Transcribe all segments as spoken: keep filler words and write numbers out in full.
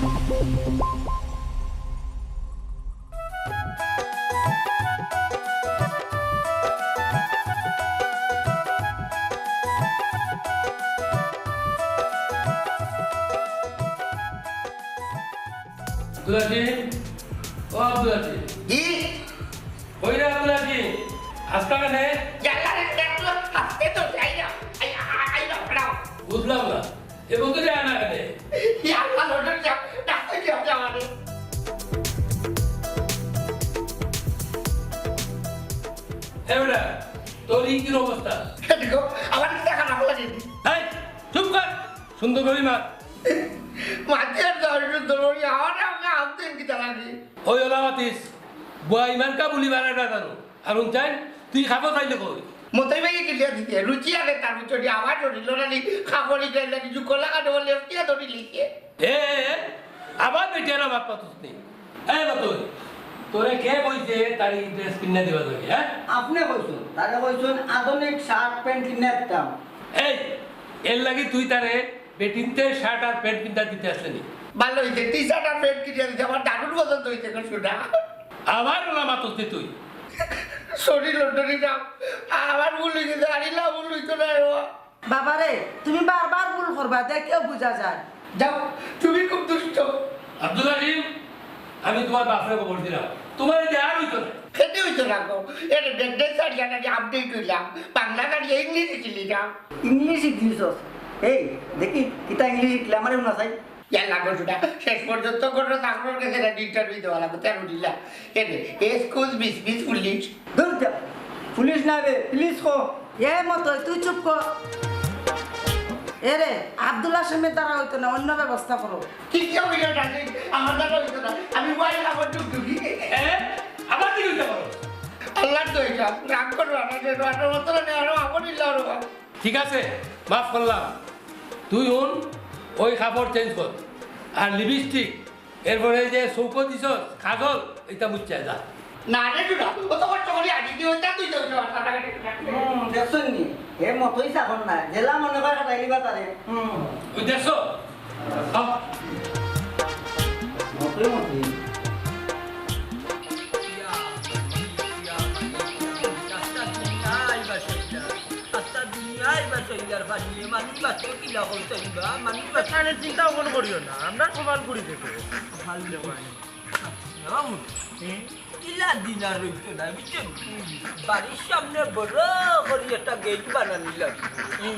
আব্দুল আজিম, ও আব্দুল আজিম। জি? কই রে আব্দুল আজিম? আস্তা কেনে? ইয়াল্লা রে, দেখলো, আস্তে তো যাই না। আই, আই, আই, না, দাঁড়াও। বুঝলাম না। এ বলতে যায় না কেনে? ইয়াল্লা, লোডের চাপ, ডাকতে কি হবে আমারে? এ বেটা, তোর ইঞ্জিন অবস্থা? এদিকে, আমার কি দেখা না লাগে? এই, চুপ কর। সুন্দর করি মার। মাঝে আর দশ মিনিট ধরে ওই আমার আমাকে আনতে কিতা লাগে? ওই ওলা মাতিস, বুয়াই মার্কা বুলি বানাটা জানো। আর উনচাই, তুই খাবো চাইলে কই? মতই ভাই কিলিয়া দিতে, রুচি আগে তার ভিতরে আমার ধরিল না নি, খাবো নি চাইলে কিছু কলা কাটো বলে, কিয়া ধরি লিখে। এ, এ, এ, আবার বেটিয়ারা বাপ পাতুস নি। এ বাতুই, তোরে কে কইছে তার এই ড্রেস কিনে দিবা লাগে, হ্যাঁ? আপনে কইছুন, তারে কইছুন আধুনিক শার্ট প্যান্ট কিনে দিতাম। এই, এর লাগি তুই তারে বেটিন্তে শার্ট আর প্যান্ট কিনতে দিতে আসলে নি? ভালো হইছে, টি শার্ট আর প্যান্ট কিনে দিতে আমার দারুণ পছন্দ হইছে গো, শোনা। আবার ওলা মাতুস নি তুই। সরি লন্ডনি যাও, আমার ভুল হইছে, জানি না ভুল হইতো না রে। বাবারে, তুমি বারবার ভুল করবা, দেখেও বুঝা যায়। যাও, তুমি খুব দুষ্ট। আব্দুল আজিম, আমি তোমার বাপরে খবর দিলাম, তোমার এতে আর হইতো না। খেতে হইতো না গো, এর ডেডে সারিয়া নাকি আপডেট হইলাম, বাংলা গাড়ি ইংলিশ শিখিলি না। ইংলিশ শিখলিছস? এই, দেখি, কিতা ইংলিশ শিখলে আমারে হুনা চাই। ইয়ার লাগো সুদা, শেষ পর্যন্ত কোনো চাকরর কাছে না ইন্টারভিউ দেওয়া লাগবে, তেরো দিলা। এরে, এক্সকিউজ মিস, মিস পুলিশ। দূর যা, পুলিশ না রে, প্লিজ কো। এ মতই, তুই চুপ কর। এরে, আব্দুল হাসেমের দ্বারা হইতো না, অন্য ব্যবস্থা করো। কিচ্ছু হইল না, ঠিক, আমার দ্বারা হইতো না। আমি ওয়াই আমার টুকটুকি। এ? আবার কি হইতে পারো? আল্লাহর দোহাই খাও, রাগ করো না, যে আঠারো বছর আগে আরো আপন ইল্লা আরো। ঠিক আছে, মাফ করলাম। তুই হুন, ওই কাপড় চেঞ্জ কর, আর লিপস্টিক, এরপরে যে চউখো দিছস কাজল, এটা মুছিয়া যা। না রে টুনা, ও তো কষ্ট করি আগে দিয়ে ওইটা তুই যাও, যাও, কাটাকাটি করে। হুম, দেখছইন নি? হে মতই চাকর না, জেলা মনে করে খাটাই দিবা তারে। হুম। ওই দেখছো? আহ। মতই মতই। আস্তা দুনিয়ায় বাসাইয়ার পানি, মানুষ বাঁচতে কিলা করতে হইবা, মানুষ বাঁচতে তাহলে চিন্তা অখন করিও না, আমরা সমান করি দেখো। ভালো হয়। হুম? কিলা দিন আর রইতো না, বুঝছো? বাড়ির সামনে বড় করি একটা গেট বানানি লাগবো।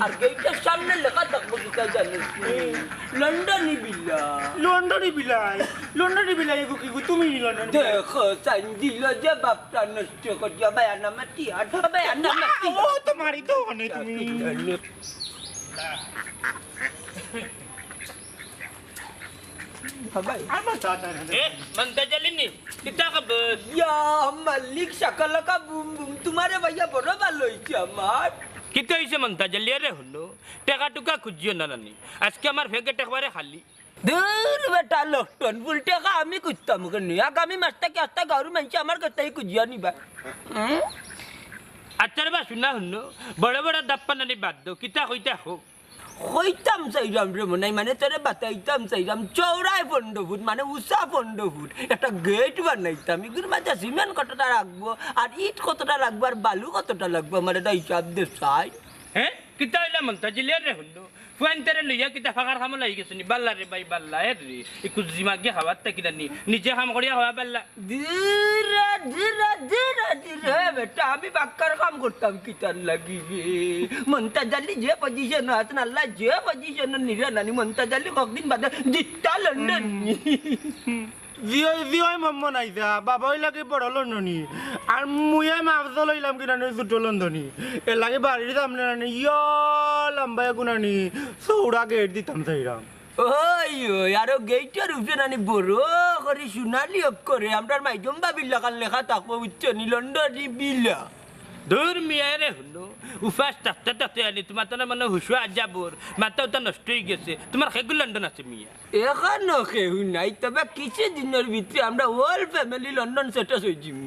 আর গেটের সামনে লেখা থাকবো, কিতা জানো? লন্ডনি বিলা। লন্ডনি বিলাই? লন্ডনি বিলাই এগু কিগু? তুমি লন্ডনি বিলাই? দেখো, সাইন দিল যে বাপটা নষ্ট করিয়া বায়ানা মাটি, আর বায়ানা মাটি। ও, তোমারই তো ওখানে তুমি। ভাই। আমার দাদা না। এ, মন্তাজ আলী নি? কিতা খবর? ইয়া মালিক, শাকালাকা বুম বুম, তোমারে ভাইয়া বড় ভালো হইছে আমার। কিতা হইছে মন্তাজ আলী? আরে হুনো, টেকা টুকা খুঁজিও না নানি। আজকে আমার ফেকেট একবারে খালি। দূর বেটা, লটন ফুল টেকা আমি খুঁজতাম কেনে? আগামী মাস থাকি আস্তা গাঁওর মানষে আমার কাছ থাকি খুঁজিয়া নিবা। হুম? আচ্ছা রে বা, শুনা হুনো, বড় বড় দাপ্পা নানি বাদ দেও, কিতা কইতা কও। কইতাম চাইরাম রে মনাই, মানে তোরে বাতাইতাম চাইরাম, চওড়ায় পনরো ফুট, মানে উচা পনরো ফুট, একটা গেট বানাইতাম। ইগুর মাঝে সিমেন্ট কতটা লাগবো, আর ইট কতটা লাগবো, আর বালু কতটা লাগবো, আমার একটা হিসাব দে চাই। হে? কিতা অইলা মন্তাজ আলী রে হুনো? ফুয়াইন্তরে লইয়া কিতা ফাঁকার কামো লাগি গেছো নি? বাল্লা রে ভাই, বাল্লা, এ রে। ইকু জিমাগি খাওয়ার থাকি নানি, নিজে কাম করিয়া খাওয়া বাল্লা। দূর, দূর, দূর, দূর, হে বেটা, আমি বাক্কার কাম করতাম কিতার লাগি রে? মন্তাজ আলী যে পজিশন আছে না, আল্লাহ যে পজিশন নিরে নানি, মন্তাজ আলী কতদিন বাদে জিত্তা লন্ডন। জি অয়, জি অয়, মম্ম নাই যা, বাবা অইলা কি বড় লন্ডনি। আর মুই অইলাম আফজল অইলাম কিনা নি, ছোট লন্ডনি। এর লাগি বাড়ির সামনে নানি, ইয়া লম্বা এগু নানি, চওড়া গেট দিতাম চাইরাম। ওই, ওই, আরো গেইটর উপরে নানি বড় করি সোনালি অক্ষরে আমরার মাইজম ভাবির লাখান লেখা থাকবো, বুঝছো নি, লন্ডনি বিলা। দূর মিয়া রে হুনো, উপাস থাকতে থাকতে আনি তোমার তো না মানে হুশো আজাবর, মাথা উতা নষ্ট হয়ে গেছে। তোমার খেগু লন্ডন আছে মিয়া? এখনো কেউ নাই, তবে কিছু দিনের ভিতরে আমরা all family লন্ডন সেটেল হয়ে যাবো।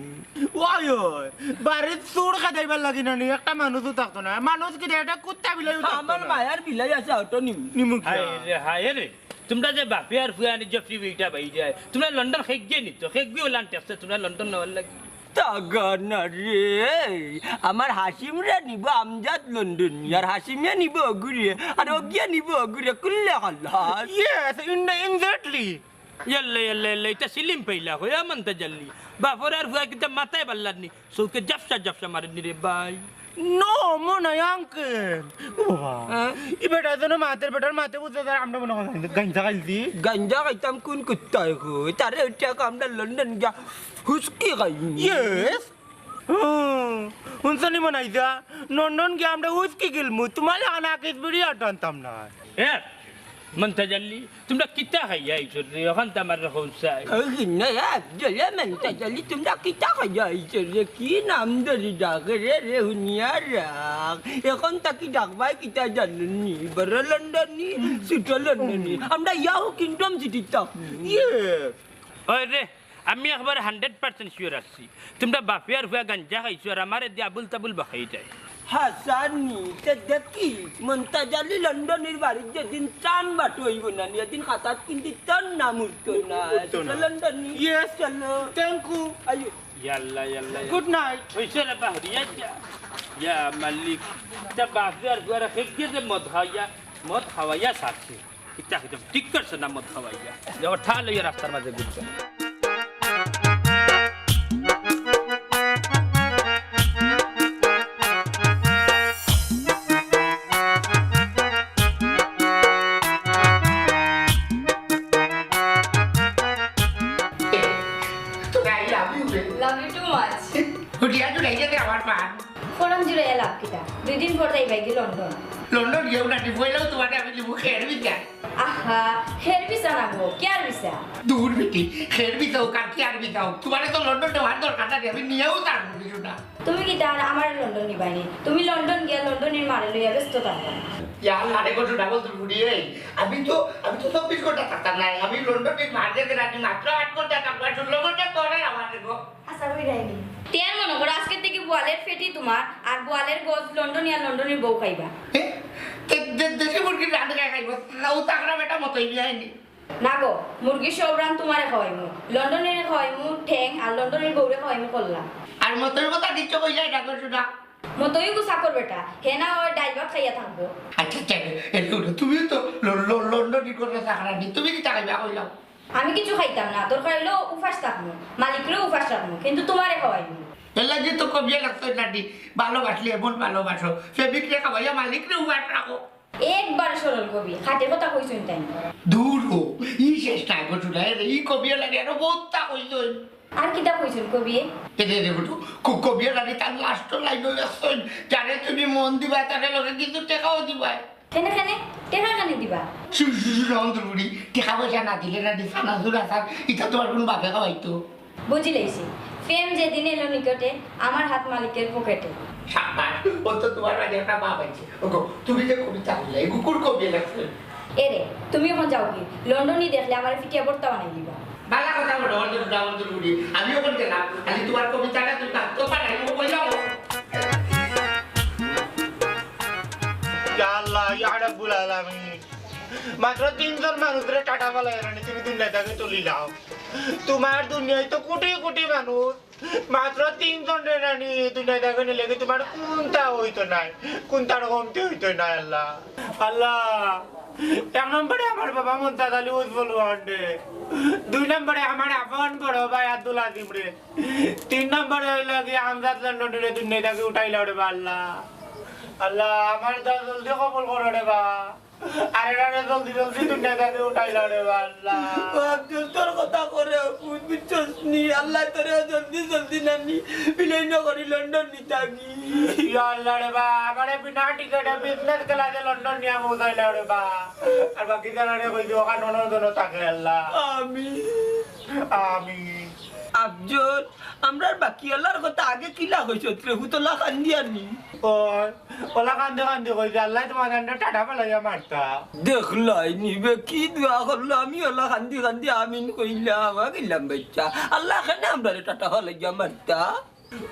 ওই, ওই, বাড়িত চোর খেদাইবার লাগি নানি, একটা মানুষও থাকতো না। মানুষ কি এটা কুত্তা বিলাই থাকতো আমার না। মায়ার বিলাই আছে, অটো নিম। নিমু কি? হায় রে, হায় রে। তুমরা যে বাপে আর ফুয়া আনি জফরি বেটা বাইরে আয়, তুমরা লন্ডন খেগিয়ে নিত, খেগিয়ে ওলান টেকছে, তুমরা লন্ডন নেওয়ার লাগি। তাগা না রে, আমার হাসিমরে নিব আমজাদ লন্ডনি, আর হাসিমে নিব অগুরে, আর অগিয়ে নিব অগুরে, কুল্লে খালাস। Yes, in the, exactly. ইয়াল্লা, ইয়াল্লা, ইয়াল্লা, ইটা সিলিম পাইলা, হয়া মন্তাজ আলী। বাপর আর ফুয়া কিতা মাথায় বাল্লার নি, চউখে জাপসা জাপসা মারের নি রে ভাই। No, মনে হয় uncle. ও বাবা। হ্যাঁ? ই বেটা যেন মাতের বেটার মাতে বুঝতে তার আমরা মনে হয় গাঞ্জা খাইছি। গাঞ্জা খাইতাম কোন কুত্তায় কই? তারে উঠে আমরা লন্ডন গিয়া হুস্কি খাইনি। Yes. হুম, হুনছনি মনাইছা? লন্ডন গিয়া আমরা হুস্কি গিলমু, তুমার লাখান আকিস বিড়ি আর টানতাম না। এ, মন্তাজ আলী, তুমরা কিতা খাইয়া আইছো রে? অখান তো আমার কও চাই। ওই না, জলে মন্তাজ আলী, তুমরা কিতা খাইয়া আইছো রে? কি নাম ধরি ডাকে রে, রে হুনিয়া রাখ। এখন তাকি ডাকবায় কিতা জানো নি? বড় লন্ডনি, ছোট লন্ডনি। আমরা ইয়াহু কিংডম সিটিত থাকি। ইয়ে। ওই রে, আমি একবারে hundred percent sure আছি, তুমরা বাপে আর ফুয়া গাঞ্জা খাইছো আর আমারে দিয়া আবুল তাবুল বাকাই দেয়। হাসানি, তে দেখিস, মন্তাজ আলী লন্ডনির বাড়িত যেদিন চান বাটো অইব না নি, এদিন খাতাত কিন্তু তোর নাম উঠতো না। উঠতো না। চলো লন্ডনি। Yes. চলো। Thank you. আইও। ইয়াল্লা, ইয়াল্লা, ইয়াল্লা। Good night. অইছে রে বাহরিয়া যা। ইয়া মালিক, তা বাপে আর ফুয়ারে খেগিয়ে যে মদ খাওয়াইয়া, মদ খাওয়াইয়া সারছে। ইতা একদম ঠিক করছে না মদ খাওয়াইয়া। যে ওর ঠা লইয়া রাস্তার মাঝে ঘুরছে। তোরে I love you রে। Love you too much. হুটিয়া তুই রেখে দে আমার পান। ফরান জুড়াইয়া লাভ কিতা? দুই দিন পর যাইবায় গি লন্ডন। লন্ডন গিয়াও না, পয়লাউ তোমারে আমি লিমু খের বিছা। আহা, খের বিছা না গো, কিয়ার বিছা? দূর বেটি, খের বিছা অউক আর কিয়ার বিছা অউক, তোমারে তো লন্ডন নেওয়ার দরকার নাই, আমি নিয়াও ছাড়মু কিছু না। তুমি কিতা আর আমারে লন্ডন নিবায় নি? তুমি লন্ডন গিয়া লন্ডনির মারে লইয়া ব্যস্ত থাকবায়। ইয়া আল্লাহ রে গো, ছোটা বলতে বুড়ি এই। আমি তো, আমি তো চব্বিশ ঘন্টা থাকতাম না। আমি লন্ডনির মার গেছে রাতে মাত্র আট ঘন্টা থাকবো, আর ষোলো ঘন্টা তোরে আমার রে গো। আচ্ছা, ওই ডাইনি। তে আর মনো করো, আজকের থাকি গোয়ালের ফেটি তোমার, আর গোয়ালের গোস্ত লন্ডনি আর লন্ডনির বউ খাইবা। এ? তে, দে-, দেশি মুরগির রান খাই খাইবো। না, ও তাকড়া বেটা মতই বিয়াইনি। না গো, মুরগির সব রান তোমারে খাওয়াইমু। লন্ডনিরে খাওয়াইমু ঠ্যাং, আর লন্ডনির বউরে খাওয়াইমু কল্লা। আর মতইর কথা কিচ্ছু কইলাই না গো, ছোটা। মতইও গো চাকর বেটা, হে না অয় ডাইল ভাত খাইয়া থাকবো। আচ্ছা, আচ্ছা, এ, এ, লো, লো, তুমিও তো ল-, ল-, লন্ডনি করে চাকরানি, তুমি কিতা খাইবা কইলাও? আমি কিছু খাইতাম না, দরকার অইলে উপাস থাকমু, মালিকরেও উপাস রাখমু, কিন্তু তোমারে খাওয়াইমু। এর লাগি তো কবিয়ে লাগতো নানি, ভালোবাসলে এমন ভালোবাসো, প্রেমিকরে খাওয়াইয়া মালিকরে উপাস রাখো। একবারে সরল কবি, খাঁটি কথা কইছইন তাইন। দূর হো, ই শেষ নাই গো, ছোটা, এ, ই কবিয়ে লাগে আরো বহুততা কইছইন। আর কিতা কইছইন কবিয়ে? এ রে রে বেটু, ক-, কবিয়ে রানী তার last line অইল, "যারে তুমি মন দিবায়, তারে লগে কিছু টেকাও দিবায়।" কেনে, কেনে? টেকা কেনে দিবা? শু-, শু-, শু-, অন্তর বুড়ি, টেকা পয়সা না দিলে না দিবা না, জোর আসার, ইটা তোমার কোন বাপে খাওয়াইতো? বুঝিলাইছি, প্রেম যেদিন এলো নিকটে, আমার হাত মালিকের পকেটে। সাব্বাস, ও তো তোমার বাড়ি একটা বাপ আছে। ওগো, তুমি যে কবিতা বললে, এই কুকুর কবিয়ে লাগছে। এরে, তুমি এখন যাও কি? লন্ডনি দেখলে আমারে ফিটিয়া ভর্তা বানাই দিবা। বালা কথা বলো, অন্তর বুড়া, অন্তর বুড়ি। আমি ওখানে গেলাম, খালি তোমার কবিতাটা তুমি কাঁদতে পারে, ও কই যাও? ইয়া আল্লাহ, ইয়া রাব্বুল আলামিন। মাত্র তিনজন মানুষরে টাটা ফালাই রানি তুমি দুনিয়া থাকি তুলি লাও। তোমার দুনিয়ায় তো কোটি কোটি মানুষ, মাত্র তিনজনরে রানি দুনিয়া থাকি নিলে কি তোমার কুন্তা অইতো নায়, কুন্তার কমতি অইতো নায় আল্লাহ। আল্লাহ, এক নম্বরে আমার বাবা মন্তাজ আলী উজ্জ্বল ওয়ান্ডে, দুই নম্বরে আমার আপন বড় ভাই আব্দুল আজিম রে, তিন নম্বরে অইলো কি আমজাদ লন্ডনিরে দুনিয়া থাকি উঠাইলাও রে বা আল্লাহ। আল্লাহ, আমার দোয়া জলদি কবুল করো রে বা। আরে, আরে, জলদি, জলদি দুনিয়া থাকি উঠাইলাও রে বা আল্লাহ। ও আব্দুল, তোর কথা করে বুঝ-, বুঝছস নি? আল্লাহ তোরে জলদি, জলদি নানি বিলাই না করি লন্ডন নিতাগি। ইয়া আল্লাহ রে বা, আমারে বিনা টিকেটে business class-এ লন্ডন নিয়া পৌঁছাইলাও রে বা। আর বাকি যারারে কইছি, ওখান অন্য জন্য থাকে আল্লাহ। আমিন। আমিন। আফজল, আমরার বাকি আল্লাহর কথা আগে কিলা কইছত রে, হুতলা কান্দিয়া নি? ওই, ওলা কান্দি কান্দি কইছে, "আল্লাহ তোমার কান্দে টাটা ফালাইয়া মারতা।" দেখলাই নিবে কি দোয়া করলো, আমি ওলা কান্দি কান্দি আমিন কইলাম, আ গেলাম বাচ্চা। আল্লাহ কেনে আমরারে টাটা ফালাইয়া মারতা?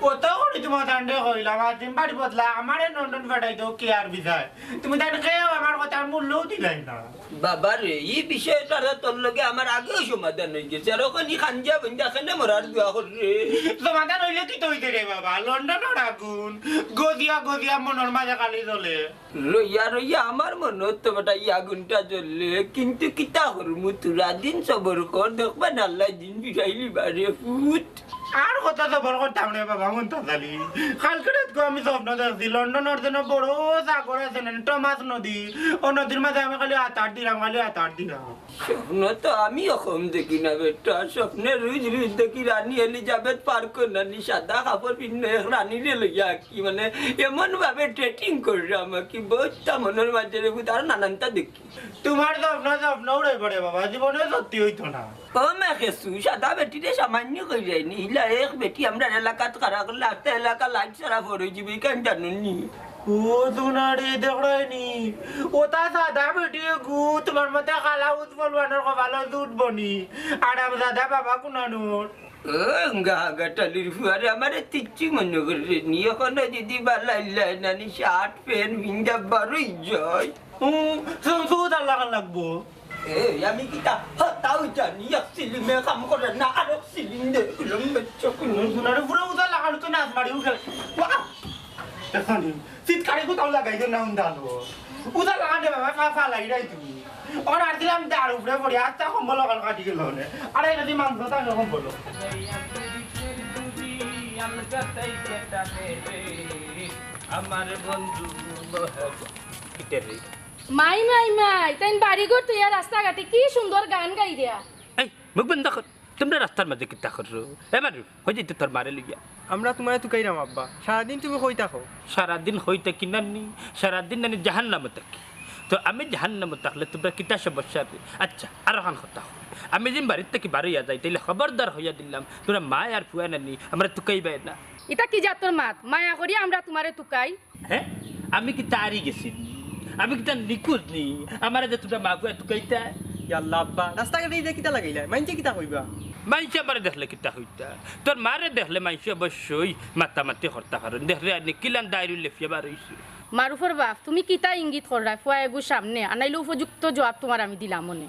অত করি তুমার তানরে কইলাম, আজিম বাড়ি বদলা, আমারে লন্ডন পাঠাই দেও, কিয়ার ভিসায়। তুমি তান কেউ আমার কথার মূল্যও দিলায় না। বাবা রে, ই বিষয়টা তো তোর লগে আমার আগেউ সমাধান অইগেছে। আর অখন ই খাঞ্জা বইন্দা কেনে মরার দোয়া কররে। সমাধান অইলে কিতা অইছে রে বাবা? লন্ডনর আগুন গজিয়া গজিয়া মনর মাঝে খালি জ্বলে। রইয়া রইয়া আমার মনো তো বেটা ই আগুনটা জ্বলে, কিন্তু কিতা করমু, থুড়া দিন সবর কর, দেখবা না আল্লায় দিন ফিরাইলিবা রে পুত। আর কত সবর করতাম রে বাবা, মন্তাজ আলী। কালকে রাইতকু আমি স্বপ্ন দেখছি, লন্ডনর যেন বড় সাগর আছে না, টমাস নদী, অউ নদীর মাঝে আমি খালি আতার দিরাম, খালি আতার দিরাম। স্বপ্ন তো আমিও কম দেখি না বেটা, স্বপ্নে রুজ রুজ দেখি রানী এলিজাবেথ পার্কো নানি সাদা কাপড় পিন্দা এক রানীরে লইয়া কি মানে এমন ভাবে ডেটিং কররাম কি বউততা মনর মাঝে রে পুত, আর নানানতা দেখি। তুমার স্বপ্ন স্বপ্ন উড়াই পড়ে বাবা, জীবনে সত্যি অইতো না। ও মা খেসু, সাদা বেটিরে সামান্য কইরায়নি, ইলা এক বেটি আমরার এলাকাত খাড়া করলে আস্তা এলাকা লাইট ছাড়া ফর অইযিবো, ইখান জানো নি? ও সোনারে দেখরায়নি, অতা সাদা বেটি গু, তুমার মতো কালা উজ পলওয়ানর কপালো জুটবো নি। আরাম সাদা বাবা কুনানোর। ও গাগা টালির ফুয়ারে, আমারে তিচ্ছি মনো কররে নি, অখনো যদি বালা ইল্লা নানি শার্ট প্যান্ট পিন্দা বারই যায়। হুম, শুধু তার লাগান লাগবো। এ, আমি কিতা হতাও জানি, এক সিলিমে কাম করে না, আর এক সিলিম দেখলাম, বাচ্চা কুনো সোনারে পুরা উদা লাগানো তো নাচ মারি উঠে। বাহ! এখন চিৎকারে কোথাও লাগাই দে না উন্দালো। উদা লাগান দে বাবা, ফা, ফা লাই রাই তুমি। ওর আর দিলাম দাঁড় উপরে পড়ি, আস্তা কম্বল লাগান কাটি গেল নে। আরে যদি মাংস থাকে কম্বল। আমার বন্ধু কিতা রে? মাই, মাই, মাই, তাইন বাড়িঘর থইয়া রাস্তাঘাটে কি সুন্দর গান গাইরা। এই, মুখ বন্ধ কর। তুমরা রাস্তার মাঝে কিতা করো? এবার কই যাইতো তোর মারে লইয়া? আমরা তুমারে তুকাইরাম আব্বা। সারাদিন তুমি কই থাকো? সারাদিন কই থাকি নানি? সারাদিন নানি জাহান্নামো থাকি। তো আমি জাহান্নামো থাকলে তুমরার কিতা সমস্যা রে? আচ্ছা, আরোখান কথা কও। আমি যেন বাড়ির থাকি বারইয়া যাই, তাইলে খবরদার কইয়া দিলাম, তুমরা মায় আর ফুয়ায় নানি, আমরারে তুকাইবায় না। ইতা কি জাতর মাত? মায়া করি আমরা তুমারে তুকাই। হে? আমি কিতা আরি গেছি নি? আমি কিতা নিখুঁত নি? আমারে যে তুমরা মা ফুয়ায় তুকাইতায়? ইয়া আল্লাহ আব্বা, রাস্তাঘাটে ইতা কিতা লাগাইলা? মাইনষে কিতা কইবা? মাইনষে আমারে দেখলে কিতা কইতা? তোর মারে দেখলে মাইনষে অবশ্যই মাতামাতি করতা পারইন। দেখরে আনি কিলান দাইরু লেফিয়া বার অইছে। মারুফর বাপ, তুমি কিতা ইঙ্গিত কররায় ফুয়া এগুর সামনে? আনাইলে উপযুক্ত জবাব তুমার আমি দিলাম অনে।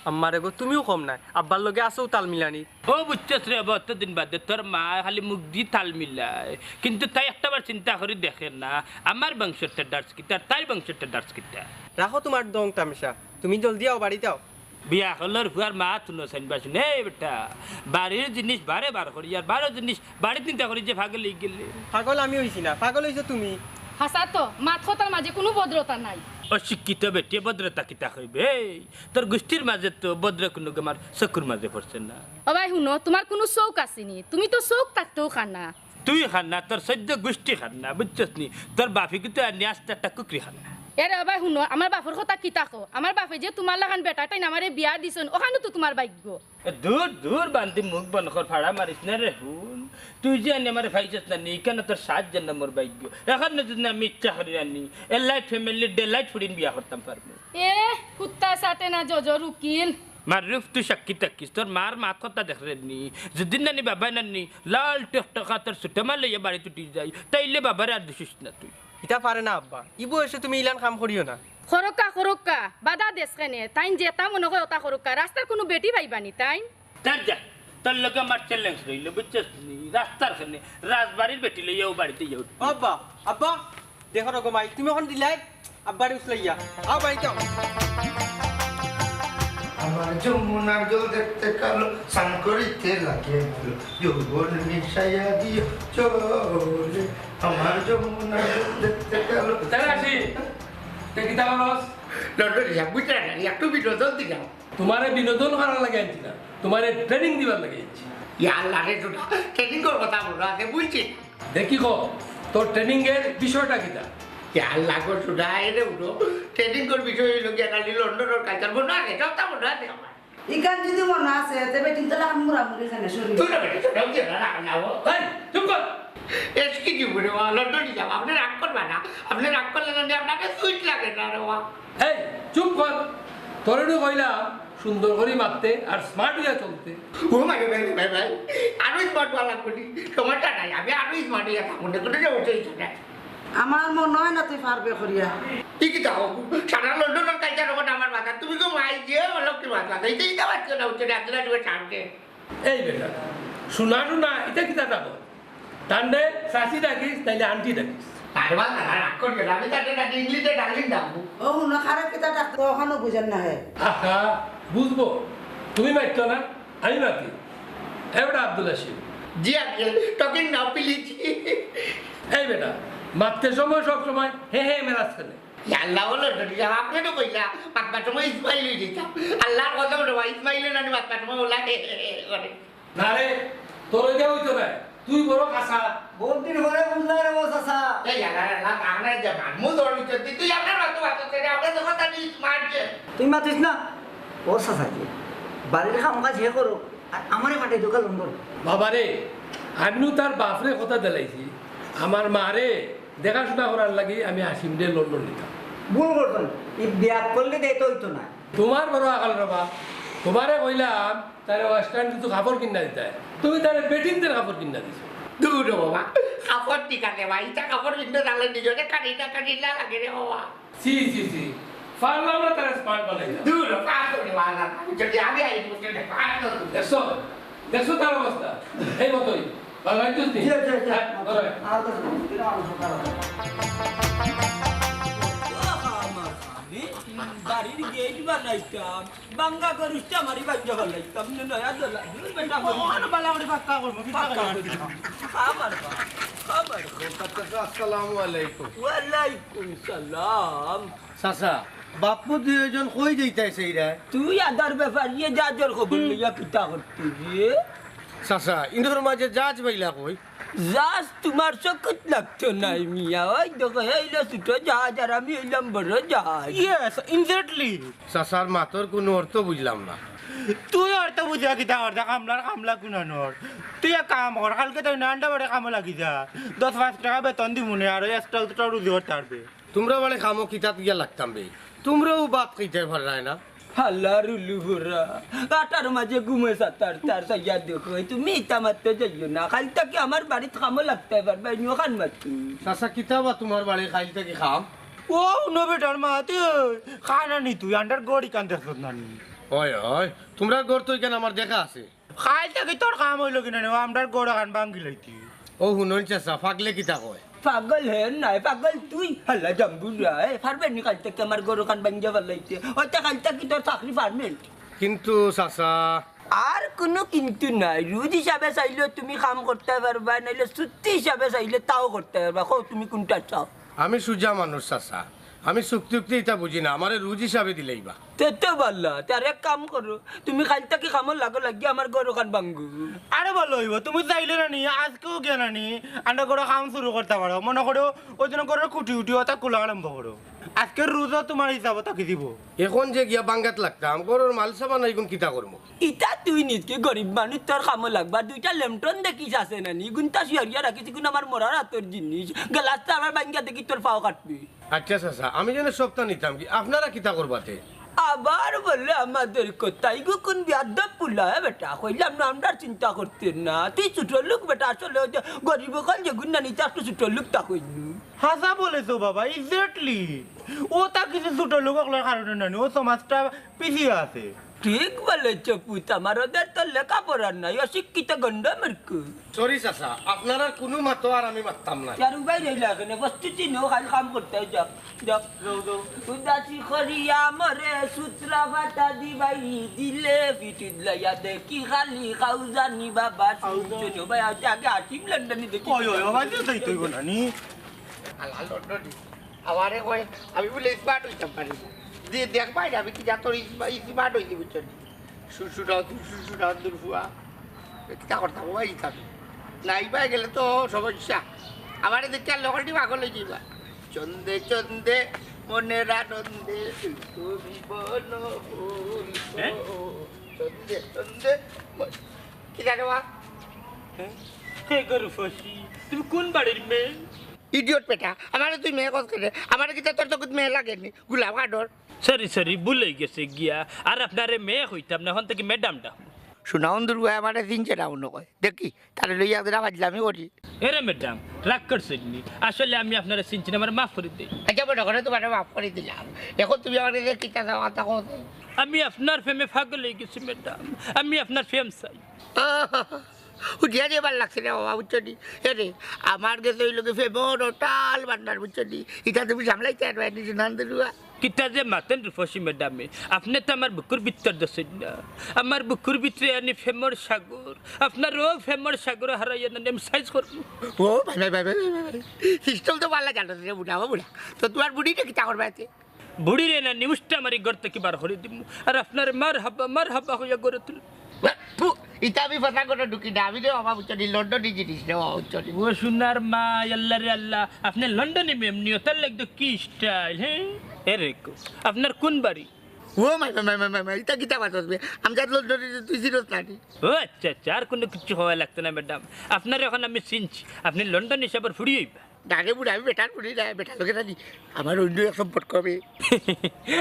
আম্মারে গো, তুমিও কম নায়, আব্বার লগে আছো তাল মিলানি। ও বুঝছস রে, অতদিন বাদে তোর মা খালি মুখদি তাল মিলায়, কিন্তু তাই একটাবার চিন্তা করি দেখে না, আমার বংশর টেডার্স কিতা, তাইর বংশর টেডার্স কিতা। রাখো তুমার ঢং তামাশা, তুমি জলদি আও, বাড়িত আও। বিয়া করলর ফুয়ার মা তুনো সাইন বাসুন। এই বেটা, বাড়ির জিনিস বারে বার করি, আর বারো জিনিস বাড়িত নিতা করি যে পাগল অই গেলে। পাগল আমি অইছি না, পাগল অইছো তুমি। হাছা তো, মাত কথার মাঝে কুনু ভদ্রতা নাই। অশিক্ষিত বেটিয়ে ভদ্রতা কিতা কইবে? এই, তোর গুষ্টির মাঝে তো ভদ্র কুনু আমার চকুর মাঝে পড়ছে না। ও ভাই হুনো, তুমার কুনু চউখ আছে নি? তুমি তো চউখ থাকতেও কানা। তুই কানা, তোর চৌদ্দ গুষ্টি কানা, বুঝছস নি? তোর বাফে কিন্তু আর নিয়ে আসতে একটা কুকরি কানা। এরে ও ভাই হুনো, আমার বাফর কথা কিতা কও? আমার বাফে যে তুমার লাখান বেটা তাইন আমারে বিয়া দিছইন, অখানউ তো তুমার ভাগ্য। এ, দূর, দূর, বান্দি মুখ বন্ধ কর, ফাড়া মারিস না রে, হুন। তুই যে আনি আমারে পাইছস না নি, ইখান তোর সাত জনমর ভাগ্য। অখন না যদি আমি ইচ্ছা করি আনি, এ লাইট ফ্যামিলির ডে লাইট ফুড়িন বিয়া করতাম পারমু। এ, কুত্তা চাটে না জজর উকিল। মারুফ, তুই সাক্ষী থাকিস, তোর মার মাত কথা দেখরে নি। যেদিন নানি বাবায় নানি লাল টকটকা তোর ছোট মা লইয়া বাড়িত উঠি যায়, তাইলে বাবারে আর দুষিস না তুই। ইতা পারে না আব্বা, ই বয়সে তুমি ইলান কাম করিও না। করউক্কা, করউক্কা, বাধা দেস কেনে? তাইন যেতা মনো কয় অতা করউক্কা, রাস্তার কুনু বেটি পাইবা নি তাইন? তার যা, তোর লগে আমার চ্যালেঞ্জ রইল, বুঝছস নি? রাস্তার কেনে, রাজবাড়ির বেটি লইয়া অউ বাড়িত ইয়া উঠবি। আব্বা, আব্বা, দেখো রকম আই, তুমি অখন দিলাই, আব্বারে উছলাইয়া। আও বাড়িত আও। আমার যমুনার জল দেখতে কালো, স্নান করিতে লাগে ভালো। যৌবন মিশাইয়া দিও চলে, আমার যমুনার জল দেখতে কালো। তারা আসি, তে কিতা করস? লন্ডন যা, বুঝলে না, একটু বিনোদন দিলাম। তুমারে বিনোদন করার লাগি আনছি না, তুমারে ট্রেনিং দিবার লাগি আনছি। ইয়া আল্লাহ রে, ছোটা, ট্রেনিং কর কথা বলো, আগে বুঝছি। দেখি ক, তোর ট্রেনিং এর বিষয়টা কিতা? ইয়া আল্লাহ গো, ছোটা, এরে উঠো। ট্রেনিং কর বিষয় অইল কি, খালি লন্ডনর কালচার মনে আছে, সবটা মনে আছে আমার। ইখান যদি মনে আছে, তে বেটিন তো লাখান মুড়ামুড়ি খানে শরীর। তুই না বেটি, ছোটা, বুঝে না, না, না, ও। এই, চুপ কর। এসকি জীবনে ও লন্ডন যাব, আপনি রাগ করবা না, আপনি রাগ করলে না, আপনাকে সুইট লাগে না রে, ওয়া। এই, চুপ কর। তোরে নু কইলাম, সুন্দর করি মাততে আর স্মার্ট হইয়া চলতে। ও মাই ভাই, ভাই, ভাই, আরো স্মার্ট হওয়া লাগবো নি? তোমারটা নাই, আমি আরো স্মার্ট হইয়া থাকবো না, কোনো সমস্যা হইছে না। আমার মনে হয় না তুই পারবে করিয়া। কি কি দাও? সারা লন্ডনের কালচার ওখানে আমার মাথা, তুমি তো মাই যে বলো কি মাথা, এই যে এটা বাচ্চা না হচ্ছে না, আপনারা যুগে সামনে। এই বেটা, শোনা শোনা, এটা কিতা ডাকো? তান্ডে চাচি ডাকিস, তাইলে আন্টি ডাকিস। আরে বাবা, তারা রাগ করবে না, আমি তাদের ডাকি ইংলিশে ডার্লিং ডাকবো। ও, হুনো, খারাপ কিতা ডাকতো, ওখানেও বুঝেন না হে। আহা, বুঝবো, তুমি মাততো না, আমি মাতি। এ বেটা আব্দুল হাসিম। জি আঙ্কেল, টকিং নাও প্লিজ। এই বেটা, মাততে সময় সব সময় হে হে মেরাজ করে। ইয়াল্লা বলো, যদি আপনি তো কইলা, মাতবার সময় ইসমাইল হয়ে যেতাম। আল্লাহর কথা বলো, ইসমাইল নানি মাতবার সময় ওলা হে হে হে করে। না রে, তোর ওইটা হইতো না। তুই বড় কাঁচা। বহুত দিন পরে বুঝলাম রে ও চাচা। এই ইয়াল্লা, ইয়াল্লা, আমরা যে মানমু দৌড় হইতে, তুই আপনার মাতো মাতো করে, আমরা যখন তাকে মারছে। তুই মাতিস না। ও চাচা যে, বাড়ির কাম কাজ হে করো, আর আমারে পাঠাই দোকান লন্ডন। বাবারে, আমিও তার বাপরে কথা দিলাইছি। আমার মারে দেখাশোনা করার লাগি আমি হাসিমরে লন্ডন নিতাম। ভুল করছো না। এই বিয়া করলে দে তো হইতো না। তোমার বড় আকাল রে বা, তোমারে কইলাম তারে ওয়েস্টার্ন কিছু কাপড় কিনা দিতায়, তুমি তারে বেটিন্তের কাপড় কিনা দিছো। দূর রে বাবা, কাপড় ঠিক আছে ভাই, ইটা কাপড় কিনতে তাহলে নিজরে কাটিটা কাটিলা লাগে রে বাবা। ছি, ছি, ছি, পারলাম না তারে স্মার্ট বানাইলাম। দূর রে, পারতো রে বাবা, আমি যদি আমি আই, বুঝতে পারতো। দেখছো? দেখছো তার অবস্থা? এই মতোই। ভালো লাগছে নি? জি, জি, জি। হ্যাঁ, ভালো। আমার কাছে কোনো মানুষ ভালো। আমার আমি বাড়ির গেট বানাইতাম, ভাঙ্গা গরুটা মারি ভাঙ্গা বানাইতাম, নয়া দলা, দুই বেটা আমার। কোন বালা করে পাক্কা করবো? পাক্কা করবো। আমার বা, আমার বা। আসসালামু আলাইকুম। ওয়ালাইকুম সালাম। চাচা, বাপু দুইজন কই যাইতায় সেইরা? তুই আদার ব্যাপার, ইয়ে জাহাজর খবর লইয়া কিতা করতে গিয়ে? চাচা, ইন্দোর মাঝে জাহাজ বাইলা কই? জাহাজ তোমার চকুত লাগতো নাই মিয়া, ওই দেখো, এইলো ছোট জাহাজ আর আমি হইলাম বড় জাহাজ। Yes, exactly. চাচার মাতর কোনো অর্থ বুঝলাম না। তুই অর্থ বুঝা কিতা করতে, কামলার কামলা কুনানোর। তুই এক কাম কর, কালকে তুই নান্ডা বাড়ি কামো লাগি যা, দশ পাঁচ টাকা বেতন দিমুনে, আর ওই extra দুটা রুজি করতে পারবে। তোমরা বাড়ি কামো কিতাত গিয়া লাগতাম বে? তোমরাও ভাত খাইতে পাররায় না। হালার উলু ভরা, কাটার মাঝে ঘুমে সাতার তার সাইয়া দেখো, তুমি ইতা মারতে যাইও না। কাইল থাকি আমার বাড়িত কামো লাগতে পারবে, ইনো খান মারতু। চাচা, কিতা বা তোমার বাড়ি কাইল থাকি কাম? ও, হুনো বেটার মা, তুই খানা নি তুই, আন্ডার গড়ি কান দেখছত না নি? ওই, ওই, তোমরা গড় তো এখানে আমার দেখা আছে। কাইল থাকি তোর কাম হইল কিনা নে, ও আমরার গড় খান ভাঙ্গি লাইতি। ও হুনইন চাচা, পাগলে কিতা কয়? পাগল হে নাই, পাগল তুই। হালা জাম্বুরা, এ, পারবে নি কাইল থাকি আমার গড় খান ভাঙ্গিয়া ফালাইতে? ওইটা কাইল থাকি তোর চাকরি permanent। কিন্তু চাচা। আর কোনো কিন্তু নাই, রুজ হিসাবে চাইলেও তুমি কাম করতে পারবা, নাইলে চুক্তি হিসাবে চাইলে তাও করতে পারবা। কও তুমি কোনটা চাও? আমি সুজা মানুষ চাচা, আমি চুক্তি উক্তি ইতা বুঝি না, আমারে রুজ হিসাবে দিলাইবা। তে তো ভালা, তে আর এক কাম করো, তুমি কাইল থাকি কামো লাগো, লাগি আমার গড় খান ভাঙ্গো। আরে ভালা অইবো, তুমি চাইলে না নি, আজকেউ গিয়া না নি, আন্ডা গড় কাম শুরু করতে পারো। মনো করো, ওই দিন গড়র খুটি উঠি ওটা খোলা আরম্ভ করো। আজকের রুজও তোমার হিসাবো থাকি দিবো। এখন যে গিয়া ভাঙ্গাত লাগতাম, গড়র মাল সামান ইগুন কিতা করমু? ইতা তুই নিজকে গরিব মানুষ, তোর কামো লাগবা। দুইটা লেমটন দেখিস আছে না নি, ইগুনতা শিয়ারিয়া রাখিস, ইগুন আমার মরার আতর জিনিস। গেলাসটা আবার ভাঙ্গিয়া দেখি তোর পাও কাটবি। আচ্ছা চাচা, আমি যেন সবটা নিতাম কি, আপনারা কিতা করবা তে? আবার বলে আমাদের কথা, ইগু কোন বেয়াদব পোলা, এ বেটা, কইলাম না, আমরার চিন্তা করতে না। তুই ছোট লোক বেটা, আসলে ওই যে গরিব অকল যেগুন না নিতে, একটু ছোট লোক তা কইলু। হাছা বলেছো বাবা, exactly। ও তা কিছু ছোট লোক অকলর কারণে না নি, ও সমাজটা পিছিয়ে আছে। ঠিক বলেছ পুত, আমার ওদের তো লেখাপড়া নাই, অশিক্ষিত গন্ড মূর্খ। Sorry চাচা, আপনারার কুনু মাতো আর আমি মাততাম না। চারু ভাই রইলা কেনে? প্রস্তুতি নেও, কাইল কাম করতে যাও, যাও। যাও, যাও। উদাসী করিয়া মরে সূত্র বাতা দিবাই দিলে, পিঠিত লইয়া দেখি খালি খাউজানি বাবা। খাউজানি। শুনো ভাই, আগে, আগে আসিম লন্ডনি দেখি। ওই, ওই, ওই, ভাই, তো যাইতে হইব না, নি? আল্লাহ লন্ডনি। আমারে কয়, আমি বলে স্মার্ট হইতাম পারি না। দিয়ে দেখ ভাই, আমি কি জাতর স্মা-, স্মার্ট হইতে বুঝছো নি? শ্বশুর আদুর, শ্বশুর আদুর ফুয়া। কিতা করতাম, ও ভাই, কিতা করতাম? নাই ভাই গেলে তো সমস্যা। আমারে দেখে আর লোকালটি পাগল হয়ে যাইবা। চন্দে চন্দে মনের আনন্দে তুমি বনভূল হ্যাঁ? চন্দে চন্দে মন-, কি জানো বা? হ্যাঁ? হে গরু ফসি, তুমি কোন বাড়ির মেয়ে? ইডিয়ট বেটা, আমারে তুই মেয়ে কস কেনে? আমারে কিতা তোর চকুত মেয়ে লাগেনি? গোলাপ কাঠর। সরি, সরি, ভুল অইগেছে গিয়া। আর আপনারে মেয়ে কইতাম না, অখন থাকি ম্যাডাম ডাক। সুনাউন দুর্গায় আমারে চিনছে না মনো কয়। দেখি, তারে লইয়া একদিন ফাজলামি করি। এরে ম্যাডাম, রাগ করছইন নি? আসলে আমি আপনারে চিনছি না, আমারে মাফ করি দেইন। আচ্ছা, মনো করো তুমারে মাফ করি দিলাম। অখন তুমি আমারে যে কিতা চাও, কথা কও। আমি আপনার প্রেমে পাগল অইগেছি ম্যাডাম, আমি আপনার প্রেম চাই। উঠিয়া যে ভালা লাগছে রে বাবা, বুঝছো নি? এরে, আমার গেছে অইলো গি প্রেমর অটাল ভান্ডার, বুঝছো নি? ইটা তুমি সামলাইতে পারবায় নি, সুনাউন দুর্গা? কিতা যে মাতইন রূপসী ম্যাডামে, আপনে তো আমার বুকুর ভিতর দেখছইন না। আমার বুকুর ভিতরে আনি প্রেমর সাগর, আপনার অউ প্রেমর সাগরে হারাইয়া না আমি সাইজ করমু। ও ভাই, ভাই, ভাই, পিস্তল তো ভালা জানো রে বুড়া, ও বুড়া। তো তুমার বুড়িরে কিতা করবায় তে? বুড়িরে না নিউজটা মারি ঘর থাকি বার করি দিমু। আর আপনারে মারহাবা, মারহাবা কইয়া ঘরে তুলমু। থু, ইতা আমি ফাঁসা ঘরো ঢুকি না, আমি রে বাবা, বুঝছো নি, লন্ডনী জিনিস রে বাবা, বুঝছো নি। ও সোনার মা, আল্লাহ রে আল্লাহ, আপনে লন্ডনী মেয়ে নি, অতার লাগি তো কি স্টাইল, হে? এরে কো, আপনার কুন বাড়ি? ও মাই, মাই, মাই, ইতা কিতা মাতস বে? আমি জাত লন্ডনী, তুই চিনস না নি? ও আচ্ছা, আচ্ছা, আর কুনু কিচ্ছু কওয়া লাগতো না ম্যাডাম, আপনারে অখন আমি চিনছি, আপনে লন্ডন হিসাবর ফুড়ি অইবা। না রে বুড়া, আমি বেটার ফুড়ি না, বেটার লগে জানি আমার অইন্য এক সম্পর্ক অইবো।